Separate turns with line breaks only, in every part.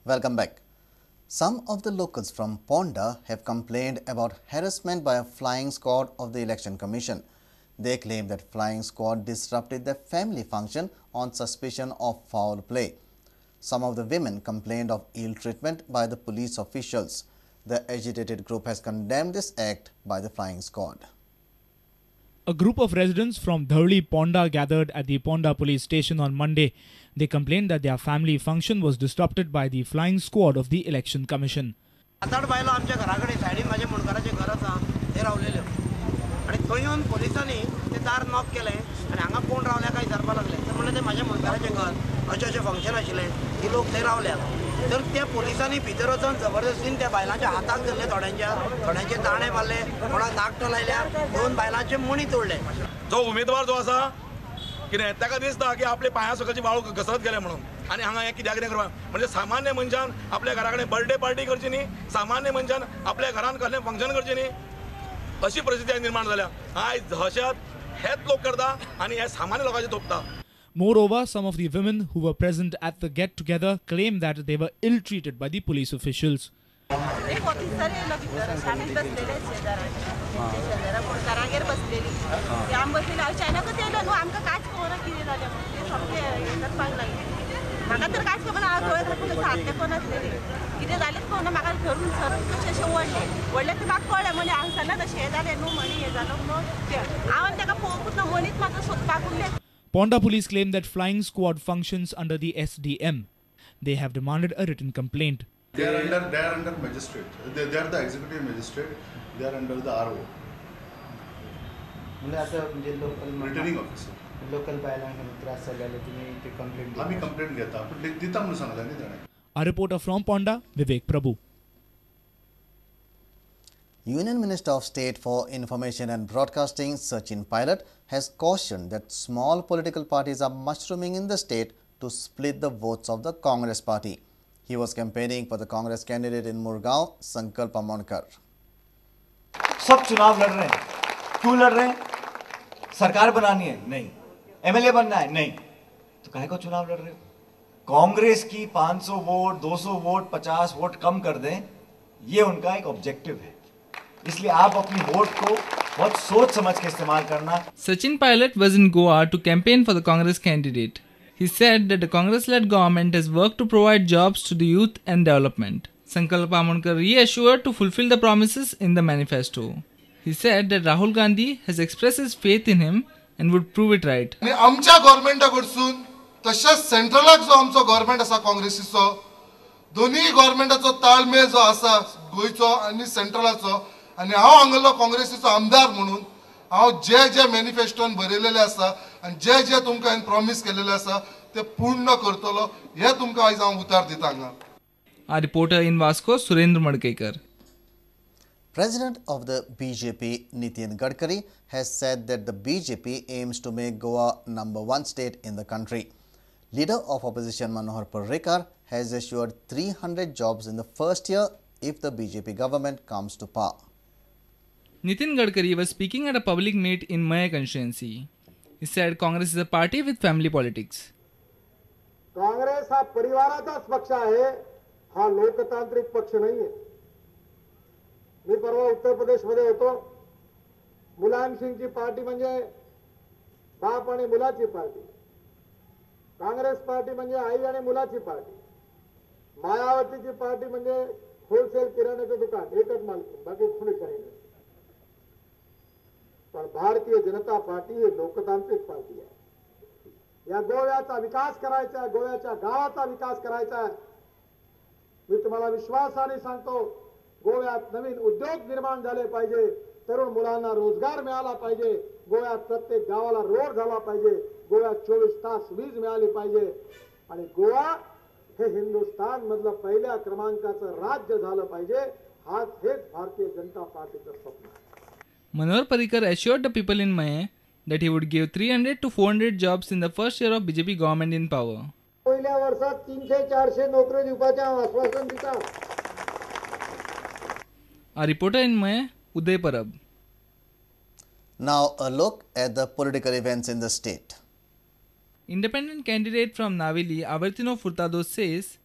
Welcome back. Some of the locals from Ponda have complained about harassment by a flying squad of the Election Commission. They claim that flying squad disrupted their family function on suspicion of foul play. Some of the women complained of ill treatment by the police officials. The agitated group has condemned this act by the flying squad.
A group of residents from Dhurli Ponda gathered at the Ponda police station on Monday. They complained that their family function was disrupted by the flying squad of the Election Commission.
7-8 बायलो आमच्या घरा कडेन सायडीन म्हाज्या मुंडकाराचें घर आसा ते रावलेल्यो आनी थंय येवन पोलिसांनी ते दार नॉक केलें आनी हांगा कोण रावल्या काय विचारपाक लागले. तर म्हणलें तें म्हाज्या मुंडकाराचें घर, अशें अशें फंक्शन आशिल्लें, ही लोक थंय रावल्या. तर त्या पोलिसांनी भितर वचून जबरदस्तीन त्या बायलांच्या हाताक धरले, थोड्यांच्या थोड्यांचे दाणे मारले, कोणाक नाकटां लायल्या, 2 बायलांचे मणी तोडले.
जो उमेदवार जो आसा कितें ताका दिसता की आपले पांया सकलची वाळू घसरत गेले म्हणून आनी हांगा हें कित्याक कितें करपाक म्हणजे सामान्य मनशान आपल्या घरा कडेन बर्थडे पार्टी करची न्ही, सामान्य मनशान आपल्या घरान कसलें फंक्शन करचें न्ही, अशी परिस्थिती आयज निर्माण जाल्या. आयज दहशत हेच लोक करता आनी हे सामान्य लोकांचे तोपता.
Moreover, some of the women who were present at the get-together claimed that they were ill-treated by the police officials.
एक ऑफिसर येयलो भितर, आमी बसलेले शेजारा मुंडकारागेर बसलेली, ते आमी बसलेले अचानकच येयलो न्हू, आमकां कांयच खबर कितें जालें म्हणून ते सामकें हें करपाक लागले. म्हाका तर कांयच खबर ना, हांव दोळे धांपून हात तेंकोन आसलेली, कितें जालेंच खबर ना. म्हाका धरून सरून कशें अशें ओडलें, ओडलें तें म्हाका कळ्ळें म्हणी हांगासरल्यान अशें हें जालें न्हू म्हणी हें जालो म्हणून हांव आनी ताका पळोवंकूच ना, मनीस म्हाजो सोदपाक उरलें.
Ponda police claim that flying squad functions under the SDM. They have demanded a written complaint.
They are under magistrate. They are the executive magistrate. They are under the RO. Returning officer.
Local बायलांक त्रास जाल्ले तुमी ते complaint
आमी complaint घेता पूण दिता म्हणून सांगला न्ही ताणें.
A reporter from Ponda, Vivek Prabhu.
Union Minister of State for Information and Broadcasting Sachin Pilot has cautioned that small political parties are mushrooming in the state to split the votes of the Congress party. He was campaigning for the Congress candidate in Murgaon, Sankalp Amonkar.
सब चुनाव लड़ रहे हैं. क्यों लड़ रहे हैं? सरकार बनानी है? नहीं. एमएलए बनना है? नहीं. तो काहे को चुनाव लड़ रहे हो? कांग्रेस की 500 वोट, 200 वोट, 50 वोट कम कर दें, ये उनका एक ऑब्जेक्टिव है. इसलिए आप अपनी वोट को बहुत सोच समझ के इस्तेमाल करना.
Sachin Pilot was in Goa to campaign for the Congress candidate. He said that the Congress-led government has worked to provide jobs to the youth and development. Sankalp Amonkar reassured to fulfill the promises in the manifesto. He said that Rahul Gandhi has expressed his faith in him and would prove it right.
आमच्या गव्हर्नमेंटा कडसून तशेंच सेंट्रलाक जो आमचो government आसा काँग्रेसीचो, दोनूय गव्हर्नमेंटाचो ताळमेळ जो आसा गोंयचो आनी सेंट्रलाचो, आनी हांव हांगेलो काँग्रेसीचो आमदार म्हणून हांव जे जे मॅनिफेस्टोन बरयलेलें आसा आनी जे जे तुमकां हांवें प्रॉमीस केलेलें आसा ते पूर्ण करतलो, हें तुमकां आयज हांव उतार दिता हांगा.
Our reporter in Vasco, Surendra Madkekar.
President of the BJP, Nitin Gadkari, has said that the BJP aims to make Goa number 1 state in the country. Leader of opposition Manohar Parrikar has assured 300 jobs in the first year if the BJP government comes to power.
Nitin Gadkari was speaking at a public meet in Maya constituency. He said Congress is a party with family politics.
Congress हा परिवाराचाच पक्ष आहे, हा लोकतांत्रिक पक्ष नाहीये. मी परवा उत्तर प्रदेशमध्ये होतो. मुलायम सिंगची पार्टी म्हणजे बाप आणि मुलाची पार्टी, काँग्रेस पार्टी म्हणजे आई आणि मुलाची पार्टी, मायावतीची पार्टी म्हणजे होलसेल किराण्याचं दुकान, एकच मालकी, बाकी कोणी काही नाही. पण भारतीय जनता पार्टी ही लोकतांत्रिक पार्टी आहे. या गोव्याचा विकास करायचा आहे, गोव्याच्या गावाचा विकास करायचा आहे. मी तुम्हाला विश्वासाने सांगतो, गोव्यात नवीन उद्योग निर्माण झाले पाहिजे, तरुण मुलांना रोजगार मिळाला पाहिजे, गोव्यात प्रत्येक गावाला रोड झाला पाहिजे, गोव्यात 24 तास वीज मिळाली पाहिजे आणि गोवा हे हिंदुस्थान मधलं पहिल्या क्रमांकाचं राज्य झालं पाहिजे. हाच हेच भारतीय जनता पार्टीचं स्वप्न आहे.
Manohar Parrikar assured the people in Mahe that he would give 300 to 400 jobs in the first year of BJP government in power.
पहिल्या वर्षात 300-400 नोकरी दिवपाचें हांव आश्वासन दिता.
Our reporter in Mahe, Uday Parab.
Now a look at the political events in the state.
Independent candidate from Navili, Avertino Furtado, says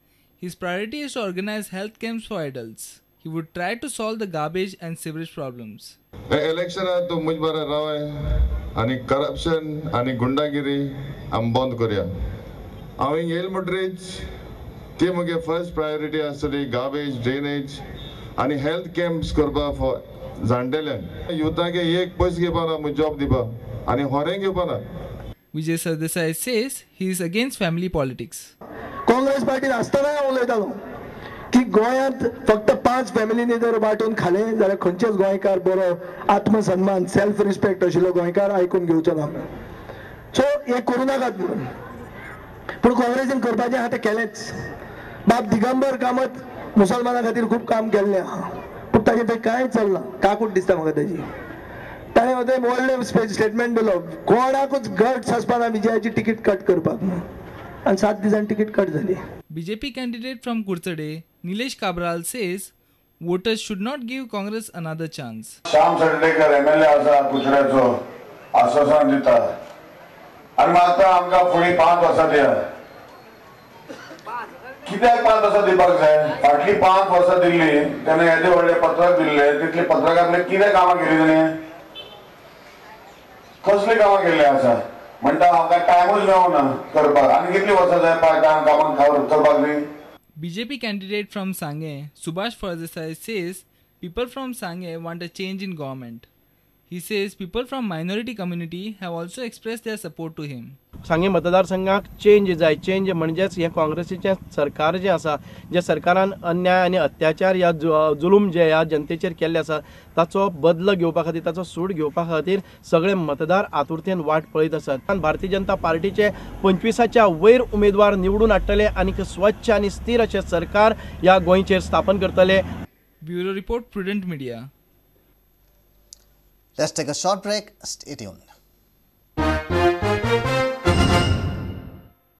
His priority is to organize health camps for adults. He would try to solve the garbage and sewerage problems.
Election तो मुझ बारा राव है आणि corruption आणि गुंडागिरी आम बंद करूया. हांव येयल म्हणटरीच ती म्हगे फर्स्ट प्रायोरिटी आसतली गार्बेज ड्रेनेज आणि हेल्थ कॅम्प्स करपा फॉर जाणटेल्यांक. युथाक एक पयस घेवपा ना, जॉब दिवपा आणि होरें घेवपा ना.
Vijay Sardesai says he is against family politics.
Congress पार्टीन आसतनाय हांव उलयतालो की गोंयांत फक्त 5 फॅमिलींनी जर वांटून खालें जाल्यार खंयचेच गोंयकार बरो आत्मसन्मान सेल्फ रिस्पेक्ट आशिल्लो गोंयकार आयकून घेवचो ना. सो हें करूं नाकात म्हणून. पूण काँग्रेसीन करपाचें आहा तें केलेंच. बाब दिगंबर कामत मुसलमाना खातीर खूब काम केल्लें आहा, पूण ताचें थंय कांय चल्लां. काकूट दिसता म्हाका ताची. ताणें थंय व्हडलें स्टेटमेंट दिलो, कोणाकूच गट्स आसपाना विजयाची तिकीट कट करपाक, आनी 7 दिसांनी तिकीट कट जाली.
BJP candidate from Curchorem Nilesh Cabral says voters should not give Congress another chance.
Shyam Sardekar MLA आसा कुर्चोड्याचो आश्वासन दिता आनी मागता आमकां फुडली 5 वर्सां दिया. कित्याक 5 वर्सां दिवपाक जाय? फाटली 5 वर्सां दिल्ली तेन्ना येदे व्हडले पत्रक दिल्ले, तितले पत्रकांतले कितें कामां केली तेणें? कसली कामां केल्ली आसा? म्हणटा आमकां टायमूच मेळना करपाक. आनी कितली वर्सां जाय कामां करपाक न्ही?
BJP candidate from Sanguem, Subhash Phaldesai, says people from Sanguem want a change in government. He says people from minority community have also expressed their support to him.
Sanguem मतदारसंघाक चेंज जाय. चेंज म्हणजेच हें काँग्रेसीचें सरकार जें आसा, जे सरकारान अन्याय आनी अत्याचार ह्या जुलूम जे ह्या जनतेचेर केल्ले आसा ताचो बदलो घेवपा खातीर, ताचो सूड घेवपा खातीर सगळे मतदार आतुरतेन वाट पळयत आसात. भारतीय जनता पार्टीचे 25च्या वयर उमेदवार निवडून हाडटले आनी स्वच्छ आनी स्थिर अशें सरकार ह्या गोंयचेर स्थापन करतले.
Bureau report, Prudent Media.
Let's take a short break. Stay tuned.